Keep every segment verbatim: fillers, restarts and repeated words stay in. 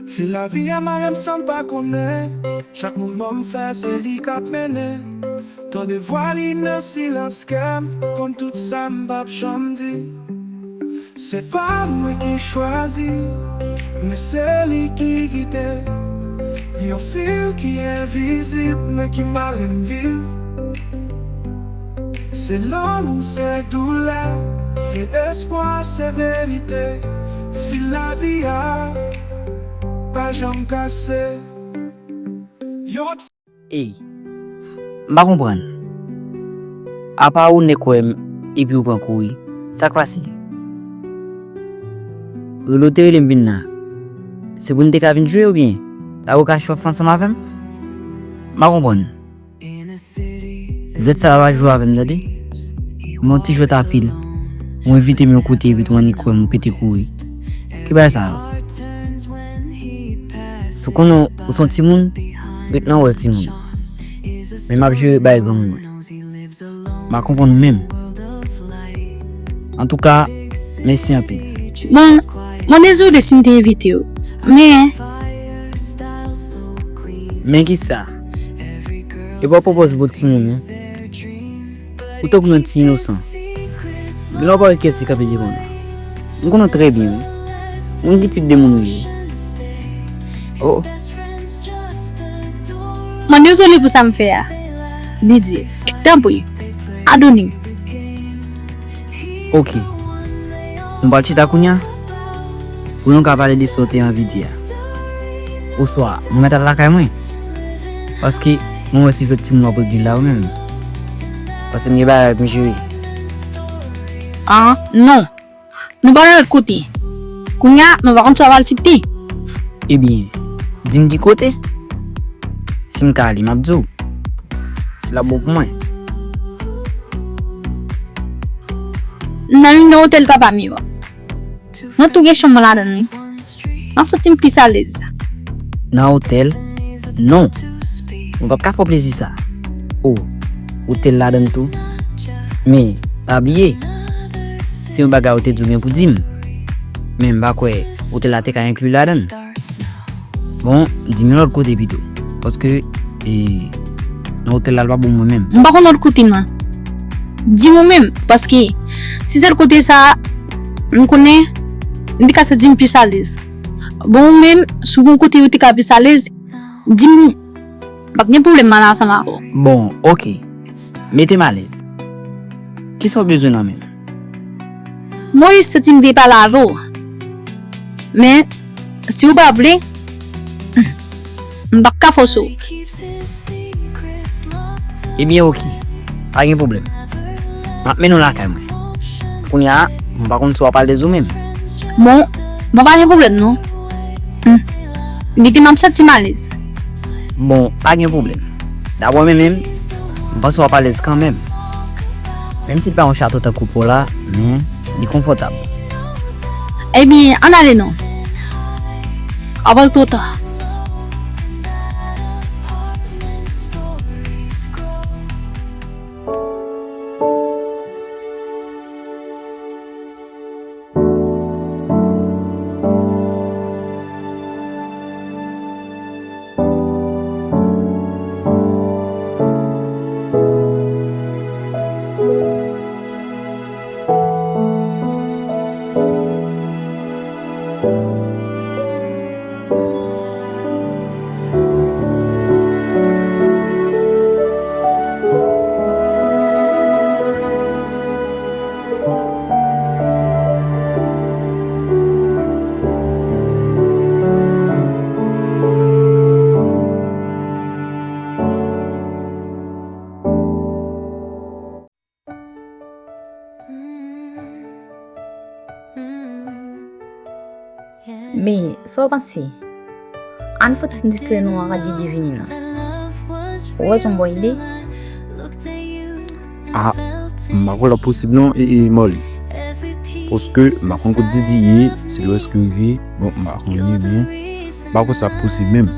Fil lavi a mare m san m pa konnen. Chak mouvman m fè, se li k ap mennen. Tande vwa li nan silans kè m, konn tout sa m p ap janm di. Se pa mwen ki chwazi, men se li ki gide. Yon fil ki envizib, men ki mare m viv. Se lanmou, se doulè, se espwa, se verite. Fil lavi a pa janm kase. Yon Ey, m pa konprann. Apa ou nèk wè m epi ou pran kouri? Sa k pase? Rele w te rele m vin la. Se pou n te ka vin jwe oubyen? Ou ka chòf ansanm avè m? M pa konprann. Jwèt sa a pa jwe avè m, tande. M yon ti jwèt a pil. Ou envite m yon kote epi tou annik kwè m ou pete kouri. Ki bagay sa yo? Si w konnen ou se yon timoun, ret nan wòl timoun. Men m ap jere bay granmoun mwen. M pa konprann ou menm. Antouka, mèsi anpil. Bon, mwen dezole si m te envite w. Men Men kisa? E pa w pwopòz pou timoun, non. Ou tankou yon ti inosan. Gen lè w pa wè kiyès ki kanpe devan w la. M konnen w trè byen, wi. M konnen ki tip de moun ou ye. Oh. Mwen dezole pou sa m fè a. Didye, tanpri, padone m. Oke. Nou pral chita kounye a pou nou ka pale de sa w te anvi di a. Oswa, nou mèt al lakay mwen. Paske mwen wè se jwèt timoun w ap regle la ou menm. Paske m gen bagay pou m jere. Ah, non. Nou pral yon lòt kote. Kounye a, nou pa konn sa w pral sipte. Ebyen, di m ki kote. Si m ka ale, m ap di w. Si l ap bon pou mwen. Nan youn nan otèl papa m yo. Mwen tou gen chanm mwen ladan l, wi. M ap santi m plis alèz. Nan otèl? Non. Mwen p ap ka fè w plezi sa. O, otèl ladan l tou? Men, pa bliye, se yon bagay ou te di w gen pou di m. Men m pa kwè otèl la te ka enkli ladan l. Bon, di m yon lòt kote pito. Paske, e, nan otèl la, l pa bon mwen menm. M pa konn lòt kote, non. Di m ou menm, paske si se kote sa a, m konnen, m te ka santi m plis alèz. Bon, ou menm, si w gen yon kote ou te ka plis alèz, di m, m p ap gen pwoblèm m ale ansanm avè w. Bon, oke. Mete m alèz. Kisa w bezwen nan men m? Moyiz, santi m vle pale avè w. Men, si w pa vle, m p ap ka fòse w. Ebyen, oke. Pa gen pwoblèm. M ap mennen w lakay mwen. Kounye a, m pa konn si w ap alèz ou menm. Bon, bon, pa gen pwoblèm, non. Hmm. Gete, m ap santi m alèz. Bon, pa gen pwoblèm. Dabò, men menm, m panse w ap alèz kanmenm. Menm si l pa yon chato tankou pa w la, men li konfòtab. Ebyen, ann ale non. Avan l twò ta. Men, sa w panse? Ann fè ti distrè nou an, Didi vini nan. Ou wè se yon bon ide? A, m pa kwè l ap posib non, e, e, Marley. Paske m pa konn kot Didi ye, si lè èske rive, bon, m pa konnen, men m pa kwè sa ap posib menm.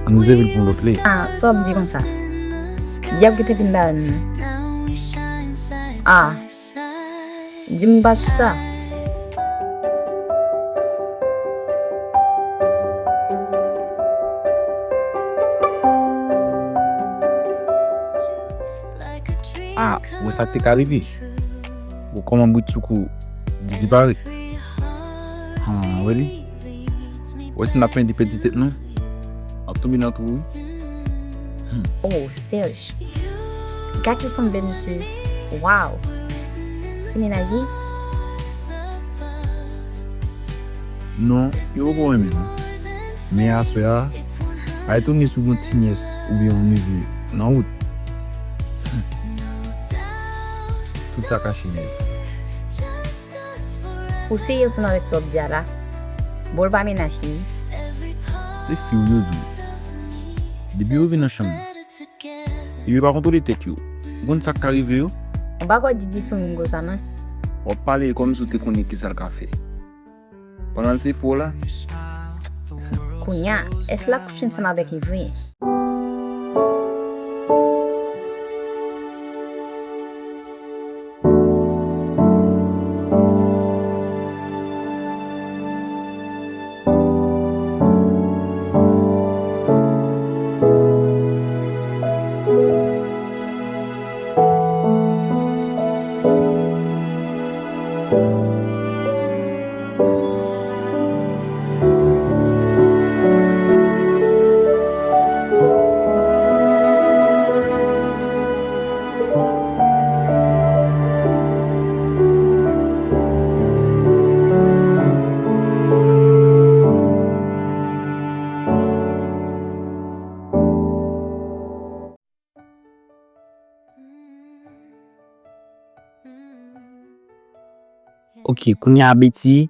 Ann rezève l pou yon lòt lè. A, sa w ap di konsa? Didi ap gentan vin ladan l. A, di m pa sou sa. Sa k te ka rive. Bon, kòman britsoukou Didi pare? Ah, wè li. Wè si n ap pèdi tèt nou, n ap tonbe nan twou, wi. Oh, Serge. Gad yon fanm bèl, mesye. Waw. Se mennaj li? Non, yo poko renmen non. Men aswè a, pa etone si w gen yon ti nyès oubyen yon neve nan wout. Tout sa ka chanje. Ou serye ansanm avèk sa w ap di a la? Bon, l pa mennaj li. Se fi w yo di. Depi yo vin nan chanm nan, yo pa kontwole tèt yo. Ou konn sa k ka rive yo? Ou pa kwè Didi se yon moun konsa non. W ap pale kòmsi w te konnen kisa l ka fè. Pandan l se fo la. Kounya, èske l ap kouche ansanm avèk li vre? Ok, kounye a Betty,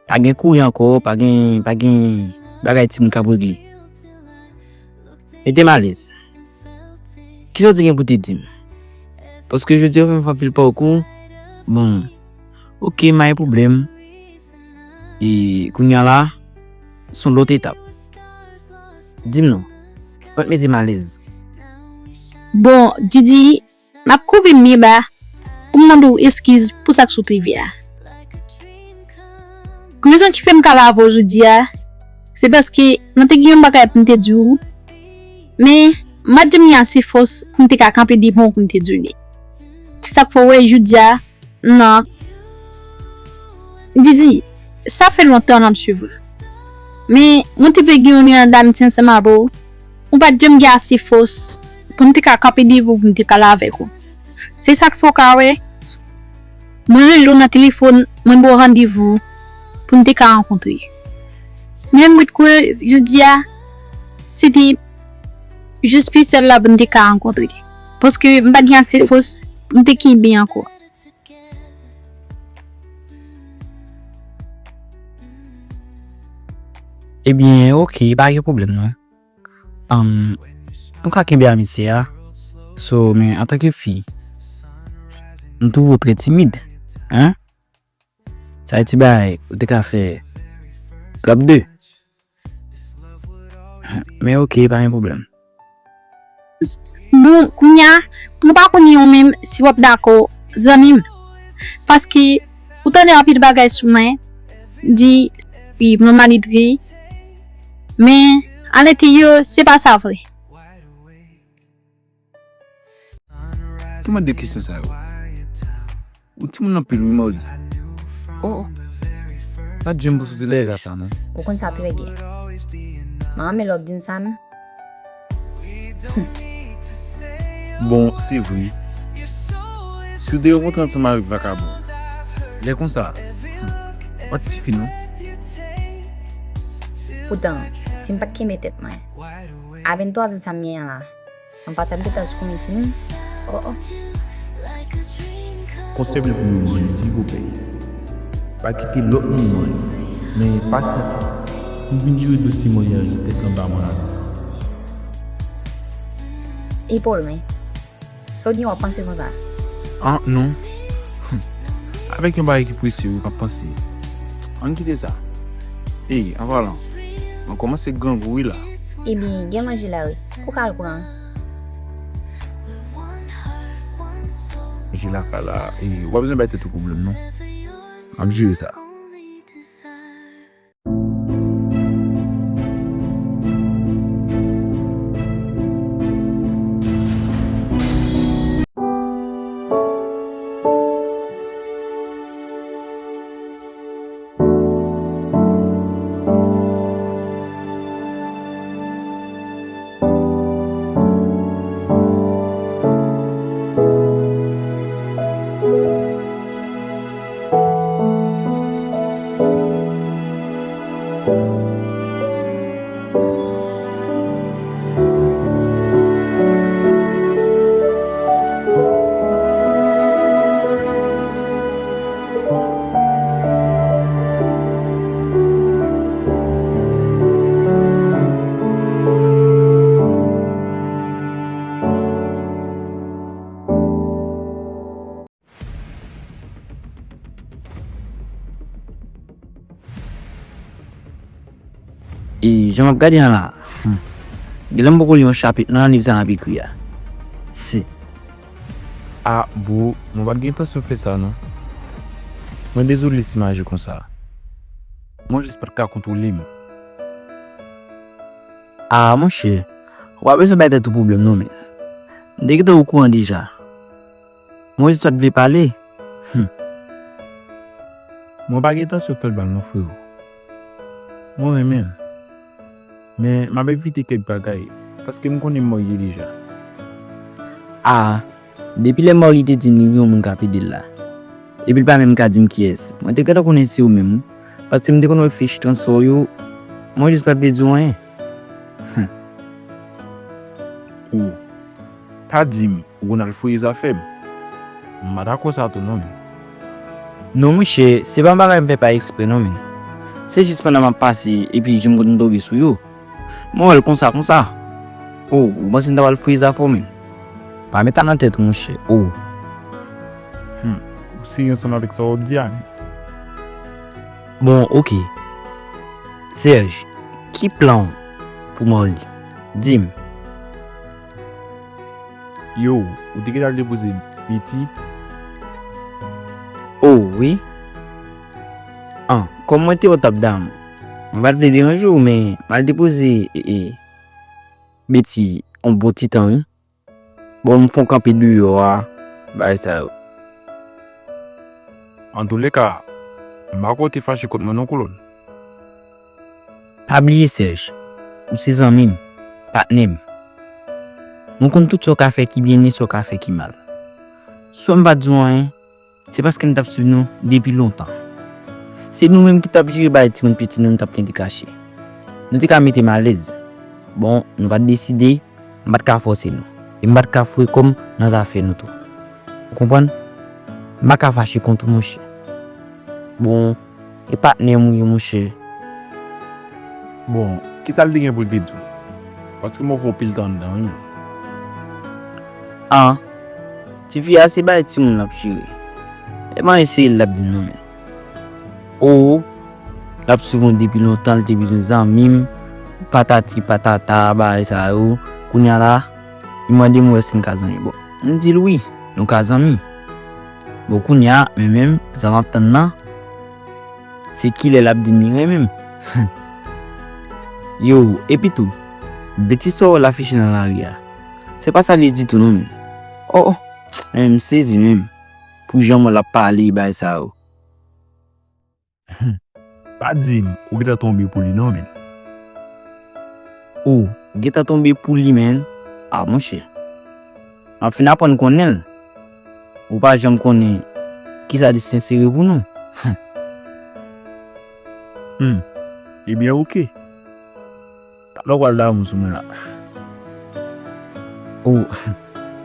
pa gen kouri ankò, pa gen, pa gen bagay timoun k ap regle. Mete m alèz. Kisa w te gen pou te di m? Paske jodi a ou fè m fè anpil pawkou. Bon, ok, m pa gen pwoblèm. E kounye a la, se yon lòt etap. Di m non, ou pa t mete m alèz. Bon, Didi, m ap koube m byen ba pou m mande w eskiz pou sa k sot rive a. Rezon ki fè m kale avè w jodi a, se paske mwen te gen yon bagay pou m te di w, men m pa t janm gen ase fòs pou m te ka kanpe devan w pou m te di w li. Se sa k fè w wè jodi a, nan. Didi, sa fè lontan n ap swiv ou. Men, mwen te vle gen yon lyen damiti ansanm avè w. Ou pa t janm gen ase fòs pou m te ka kanpe devan w pou m te kale avèk ou. Se sa k fè w ka wè, mwen rele w nan telefòn, mwen ba w randevou pou n te ka rankontre. Men mwen kwè jodi a, se te jis pi sèl la pou n te ka rankontre. Paske m pa t gen ase fòs pou m te kenbe ankò. Ebyen, ok, pa gen pwoblèm non. Um, nou ka kenbe amitye a. So, men antanke fi, m twouve w trè timid. Hein? Sa e ti bagay, ou te ka fè trap de. Men ok, pa gen pwoblèm. Bon, kounye a, mwen pa konnen ou menm si w ap dakò, zanmi m. Paske, ou tande anpil bagay sou mwen, di, wi, mwen malitre. Men, alenteryè, se pa sa vre. Ki mande kesyon sa yo? Ou timoun anpil wi Molly. Oh, oh. Pa t janm pou soti nan eta sa non. Ou konn sa trè byen. M renmen lè w ap di m sa menm. Bon, se vre. Si w te rankontre ansanm avèk vakabon, lè konsa, w pa t tifi non. Poutan, si m pa t kenbe tèt mwen, a venntwa zan sa m genyen an la, Anpata m gentan sou konbyen timoun? Oh oh. Konsèy mwen pou nou mwen silvouplè, pa kite lòt moun mwen, men pasyante pou vin jere dosye maryaj ou tèt anba mwen avè. Epòl mwen. Sa w di w ap panse konsa? Ah non. Avèk yon bagay ki prese wi m ap panse. Ann kite sa. Ey, an palan, mwen kòmanse grangou wi la. Ebyen, gen manje la wi. Ou ka al pran. Manje lakay la, ey, ou pa bezwen bay tèt ou pwoblèm non. M ap jere sa. E jan m ap gade an la, hmm, genlè m poko li yon chapit nan liv sa n ap ekri a. Si. A, bro, mwen pa t gen entansyon fè sa, non. Mwen dezole si m aji konsa. Mwen jis pa t ka kontwole m. A, monchè, ou pa bezwen bay tèt ou pwoblèm, non, men. M te gentan okouran deja. Mwen jis pa t vle pale. Hmm. Mwen pa gen entansyon fè l mal non, freo. Mwen renmen l. Men, m ap evite kèk bagay, paske m konnen Maury deja. A, depi lè Maury te di m li gen yon moun k ap ede l la. Epi l pa menm ka di m kiyès. Mwen te gentan konnen se ou menm, wi. Paske m te konn wè fich transfè w yo, mwen jis pa t vle di w anyen. Hmm. Ou pa di m ou konn al fouye zafè m. M pa dakò sa tou non, men. Non, monchè, se pa yon bagay m fè pa eksprè non, men. Se jis pandan m ap pase, epi jan m konn tonbe sou yo. Mwen wè l konsa, konsa. O, ou panse m ta pral fouye zafè w, men? Pa met sa nan tèt ou, monchè. O. Hmm, ou serye ansanm avèk sa w ap di a, men? Bon, oke. Serge, ki plan w pou Maury? Di m. Yo, ou te gentan al depoze Betty? O, wi. An, kòm mwen te wè w t ap dam, mwen pa t vle deranje w, men m al depoze, e, e, Betty, yon bon ti tan, wi. Bon, m fè yon kanpe deyò a, bagay sa yo. Antouleka, m pa kwè w te fache kont mwen non, kolonn. Pa bliye, Serge, ou se zanmi m, patnè m. Mwen konn tout sa w ka fè ki byen e sa w ka fè ki mal. Si w wè m pa t di w anyen, se paske m t ap swiv nou depi lontan. Se nou menm ki t ap jere bay timoun piti nou, nou t ap kenbe kache. Nou te ka mete m alèz. Bon, nou pa t deside, m pa t ka fòse nou. E m pa t ka foure kò m nan zafè nou tou. Ou konprann? M pa ka fache kont ou, monchè. Bon, e patnè m ou ye, monchè. Bon, kisa l te gen pou l te di w? Paske m ofri w pil tan anndan, wi, men. An, tifi a se bay timoun l ap jere. E pa eseye l l ap di non, men. O, l ap swiv mwen depi lontan, l te bezwen zanmi m, patati patata, bagay sa yo. Kounye a la, li mande m èske n ka zanmi. Bon, m di l wi, nou ka zanmi. Bon, kounye a, men menm, sa m ap tann nan, se kilè l ap di m li renmen m. Yo, epi tou, Betty sa w wè l afiche nan lari a, se pa sa l ye ditou non, men. O, o, men m sezi menm. Pou jan mwen l ap pale bagay sa yo. Pa di m ou gentan tonbe pou li non, men. O, gentan tonbe pou li, men. A, monchè. M ap fin aprann konnen l. Ou pa janm konnen kisa desten sere pou nou. Hmm. Ebyen, oke. Talè w pral damou sou mwen la. O,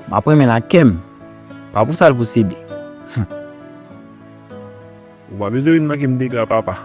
m ap renmen l ak kè m. Pa pou sa l pou sede. Ou pa bezwen vin manke m dega, papa.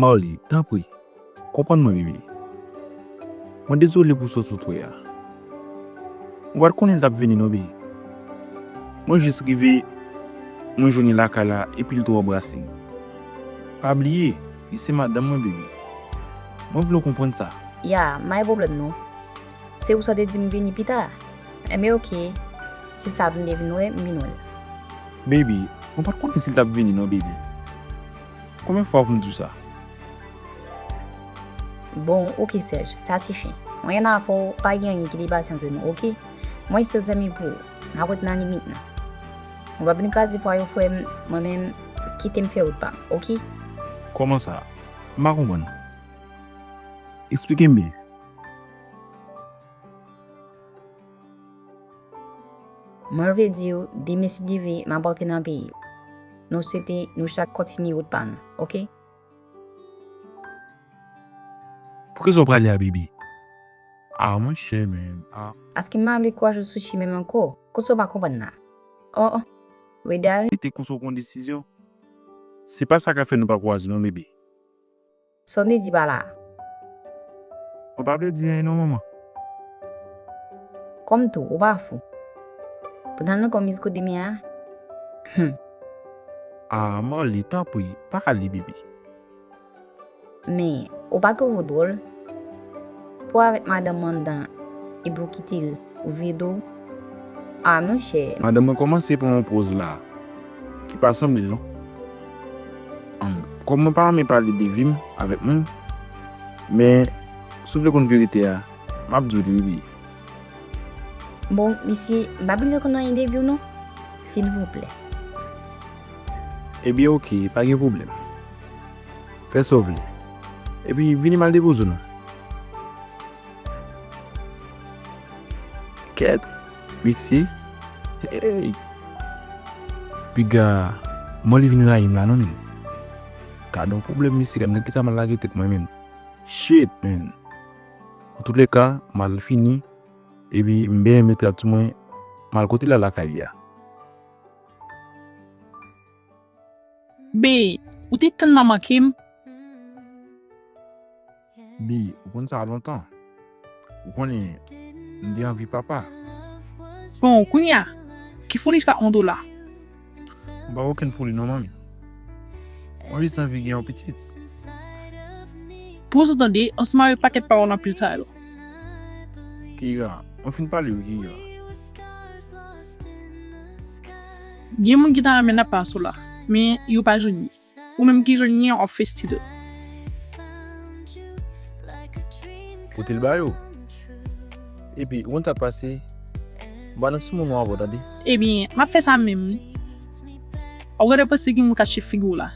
Marley, tanpri, konprann mwen, bebe. Mwen dezole pou sa w sot wè a. Mwen pa t konnen l t ap vini non, bebe. Mwen jis rive, mwen jwenn li lakay la, epi l tou anbrase m. Pa bliye, li se madanm mwen, baby. Mwen vle w konprann sa. Ya, m pa gen pwoblèm non. Se ou sa te di m vini pita. Enben oke, se sa pou m te vin wè, m vin wè l. Baby, mwen pa t konnen si l t ap vini non, baby. Konbyen fwa pou m di w sa? Bon, oke Serge, sa sifi. Mwen avè w, pa gen anyen ki depase ant nou, oke? Mwen se zanmi pou ou. N ap ret nan limit nou. Mwen p ap vin kraze fwaye w, frè m, mwen menm, kite m fè wout pa m, oke? Kòman sa? M pa konprann. Eksplike m byen. Mwen vle di w, demen si Dye vle, m ap rantre nan peyi m. Nou swete nou chak kontinye wout pa nou, oke? Poukisa w prale a, baby? Ah, monchè, men. Ah. Paske m pa vle kwaze w sou chimen m ankò. Konsa w pa konprann la. Oh, oh. Wedal. Rete konsa w pran desizyon. Se pa sa k ap fè nou pa kwaze non, baby. Sa w te di pa la a? Mwen pa vle di anyen non, manman. Kòm tou, ou pa fou. Pou n al nan kò mizik ou demen a? Hum. Ah, Marley, tanpri, pa ale, baby. Men, ou pa twouve w dwòl? Pou w avèk madanm ou anndan, epi w kite l, ou vide w? Ah, monchè. Madanm mwen kòmanse pran yon pòz la, ki pa sanble l non. Ann, kòm mwen pa renmen pale de vi m avèk moun, men si w vle konn verite a, m ap di w li, wi, wi. Bon, mesye, m pa bezwen konn anyen de vi w non, silvouplè. Ebyen, oke, pa gen pwoblèm. Fè sa w vle. Epi, vini m al depoze w non. Kèt, mesye. Hey. Piga, mwen li vin rayi m la non, men. Gad yon pwoblèm, mesye, gad nan kisa m al lage tèt mwen, men. Shit, man. Antouleka, m al fini, epi m benyen met rad sou mwen, m al kote l al lakay li a. Be, ou te tann nan manke m? Bi, ou konn sa lontan. Ou konnen, m te anvi papa. Bon, kounye a, ki foli k ap monte w la? M pa okenn foli non, manmi. Mwen jis anvi gen yon pitit. Pou sa w tande, ansanm avèk pakèt pawòl anpil sa yo. Kira, mwen fin pale wi, Kira. Gen moun ki ta renmen nan plas ou la, men yo pa jwenn li. Ou menm ki jwenn li an, w ap fè stil. Pote l ba yo. Epi, ou konn sa k pase? M pa nan sou moun ou avè w, tande. Ebyen, m ap fè sa menm wi. W ap gade panse gen moun k ap chèf figi w la.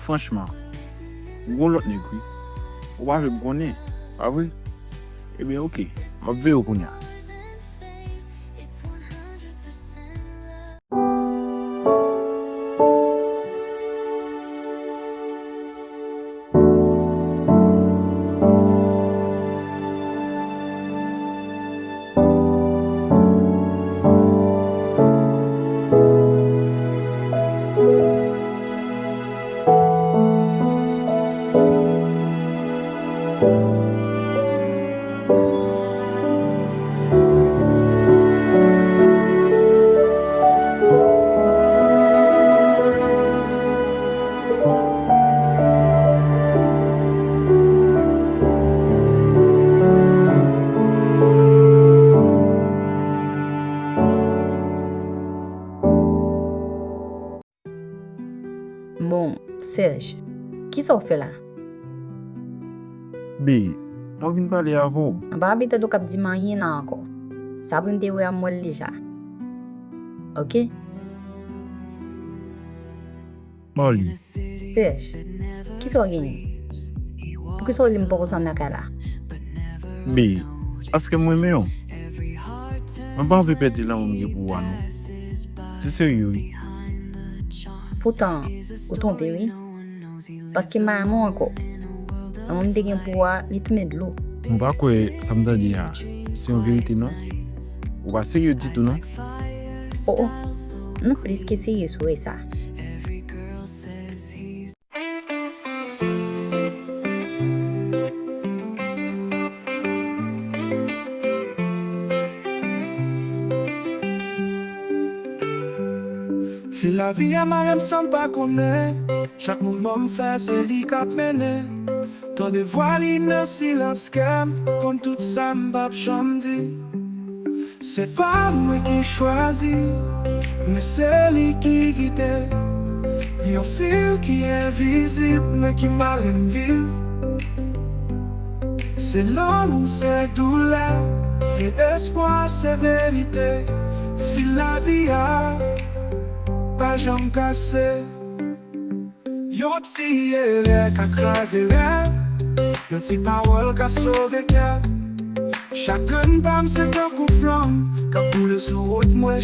Franchman, ou gon lòt nèg wi. Ou pa vle m konnen, pa vre? Ebyen, oke, m ap veye w kounye a. Bon, Serge, kisa w fè la? Bi, mwen vin pale avè w. Mwen pa abitan w k ap di m anyen la ankò. Sa pou n te wè a, m wè l deja. Oke? Marley. Serge, kisa w genyen? Poukisa w di m poko sanm nan kay la? Bi, paske m renmen w. Mwen pa anvi pèdi lanmou m gen pou ou a non. Se serye wi. Poutan, ou twonpe wi. Paske m pa renmen w ankò. Lanmou m te gen pou ou a, li tounen dlo. Mwen pa kwè sa m tande a se yon verite non. Ou pa serye ditou non. O o, nou plis ke serye sou sa. Lavi a mare m san m pa konnen. Chak mouvman m fè, se li k ap mennen. Tande vwa li nan silans kè m, konn tout sa m p ap janm di. Se pa mwen ki chwazi, men se li ki gide. Yon fil ki envizib, men ki mare m viv. Se lanmou, se doulè, se espwa, se verite. Fil lavi a pa janm kase. Yon ti erè ka kraze rèv, yon ti pawòl ka sove kè. Chak grenn pa m se tankou flanm k ap boule sou wout mwen.